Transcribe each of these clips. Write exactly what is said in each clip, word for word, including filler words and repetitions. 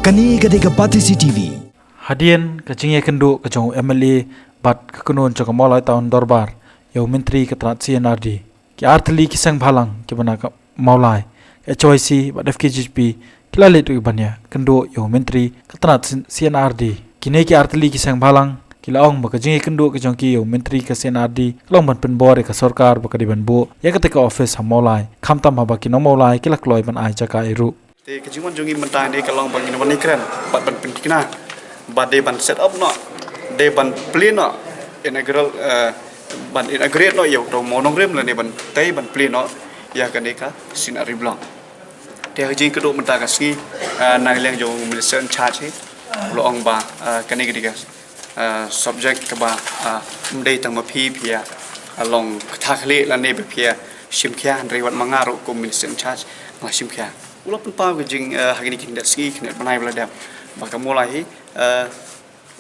Kane ka dei ka Batesi T V. Hadien ka jingïakynduh ka jong u M L A bad ka kynhun jong ka Mawlai Town Dorbar ïa u Myntri ka tnat C and R D, ki artylli ki seng bhalang kiba na ka Mawlai, ka H Y C bad F K J G P, ki la leit ruh ban ïakynduh ïa u Myntri ka tnat C and R D. Kine ki artylli ki seng bhalang ki la ong ba ka jingïakynduh ka jong ki ïa u Myntri ka C and R D ka long ban pynbor ïa ka sorkar ba ka dei ban buh ïa kata ka office ha Mawlai, khamtam haba ki nong Mawlai ki la kloi ban ai jaka ïa ruh. Te ka jingwan jong ngi mynta ne ka long ba ngin wan ïakren bad ban pynthikna ba dei ban set up noh, dei ban plie noh, inaugural, eh, ban inaugurate noh ïa uto u mawnongrim lane ban tei ban plie noh ïa kane ka C and R D block. Te ha ka jingïakynduh mynta ka sngi, eh, na ka liang jong u Minister in charge hi u la ong ba, eh, kane ka dei ka, eh, subject kaba, eh, ym dei tang ma phi phi ïa, eh, long kata khlieh lane ba phi ïa shim khia, hynrei wat ma nga ruh kum Minister in charge nga la shim khia. U la pynpaw ka jing, eh, ha kine ki khyndiat sngi khyndiat bnai ba la dep ba ka Mawlai hi, eh,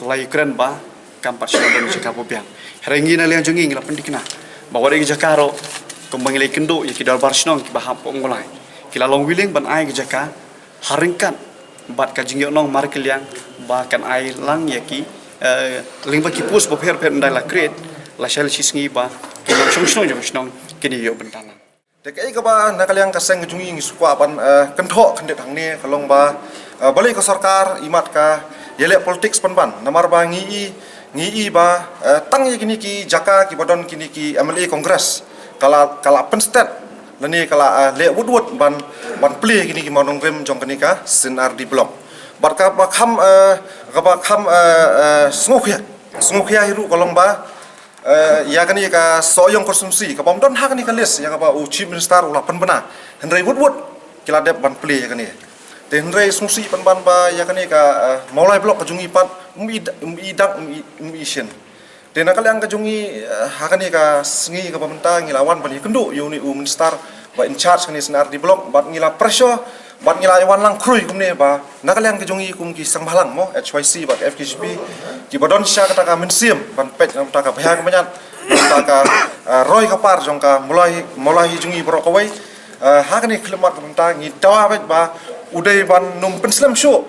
la ïakren ba kam pat shu don jaka ba biang. Hynrei ngi na liang jong ngi ngi la pynthikna ba wat ïa ki jaka ruh kumba ngi la ïakynduh ïa ki dorbar shnong kiba hap hapoh Mawlai, ki la long willing ban ai ki jaka ha ryngkat bad ka jingïohnong markylliang ba kan ai lang ïa ki, eh, lyngba ki post ba pher pher ynda la create, lashai lashisngi ba ki nongshong shnong jong ka shnong kin ïoh bynta lang. Te kaei kaba na ka liang ka seng ka jong ngi ngi sngewkwah ban, eh, kynthoh khyndiat hangne ka long ba, eh, balei ka sorkar imat ka ïaleh politics pynban, namar ba ngi i, ngi i ba, eh, tang ïa kine ki jaka kiba don kine ki M L A Congress ka la, ka la pynstet lane ka la, eh, leh wut wut ban, ban plie kine ki mawnongrim jong kane ka C and R D block. Bad kaba kham, eh, kaba kham, eh, eh, sngewkhia, sngewkhia hi ruh ka long ba, eh, ïa kane ka Sohiong constituency kaba ym don ha kane ka list ïa kaba u Chief Minister u la pynbna, hynrei wut wut ki la dep ban plie ïa kane. Te hynrei sngewsih pynban ba ïa kane ka, eh, Mawlai block ka jong ngi pat ym i, ym i dak, ym i, ym i shin. Te na ka liang ka jong ngi, eh, ha kane ka sngi kaba mynta ngi la wan ban ïakynduh ïa une u Minister ba in charge kane C and R D block bad ngi la pressure bad ngi la wan lang khrui kumne ba na ka liang ka jong ngi kum ki seng bhalang mo, H Y C bad F K G P, kiba don sha kata ka mynsiem ban peit na kata ka bha ka manyat, kata ka, eh, roi ka par jong ka Mawlai, Mawlai jong ngi baroh kawei. Eh, ha kane ka khyllipmat kaba mynta ngi dawa beit ba u dei ban nym pynslem shuh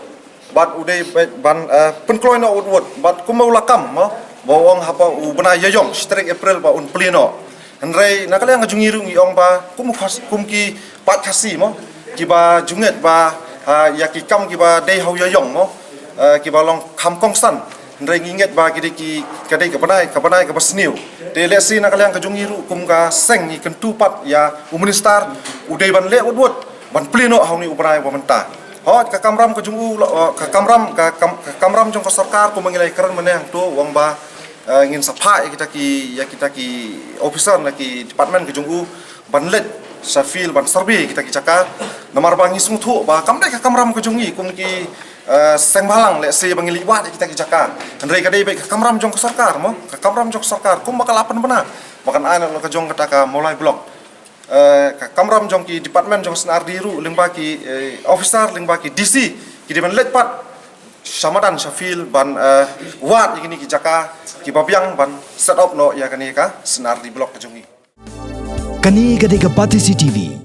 bad u dei beit ban, eh, pynkloi noh wut wut bad kumba u la kam mo, ba u ong haba u bnai Ïaïong shi tarik April ba un plie noh. Hynrei na ka liang ka jong ngi ruh ngi ong ba kum u Khasi, kum ki paid Khasi mo, kiba ju ngeit ba, ah, ïa ki kam kiba dei ha u Ïaïong mo, eh, kiba long kham kongsan. Hynrei ngi ngeit ba ki dei ki, ka dei ka bnai, ka bnai kaba sniew. Te lehse na ka liang ka jong ngi ruh kum ka seng ngi kyntu pat ïa u Minister u dei ban leh wut wut ban plie noh ha une u bnai ba mynta. Hooid ka kamram ka jong u, eh, ka kamram, ka kam-, ka kamram jong ka sorkar kumba ngi la ïakren mynne hangto u ong ba, eh, ngin sa phah ïa kita ki, ïa kita ki officer na ki department ka jong u ban leit sha field ban survey kita ki jaka. Namar ba ngi sngewthuh ba kam dei ka kamram ka jong ngi kum ki, eh, seng bhalang lehse ba ngi leit wad ïa kita ki jaka. Hynrei ka dei beit ka kamram jong ka sorkar mo, ka kamram jong ka sorkar kumba ka la pynbna ba kan ai noh la ka jong kata ka Mawlai block. Eh, ka kamram jong ki department jong C and R D ruh lyngba ki, eh, officer lyngba ki D C ki dei ban leit pat sha madan sha field ban, eh, wad ïa kine ki jaka kiba biang ban set up noh ïa kane ka C and R D block ka jong ngi. Kane ka dei ka Batesi T V.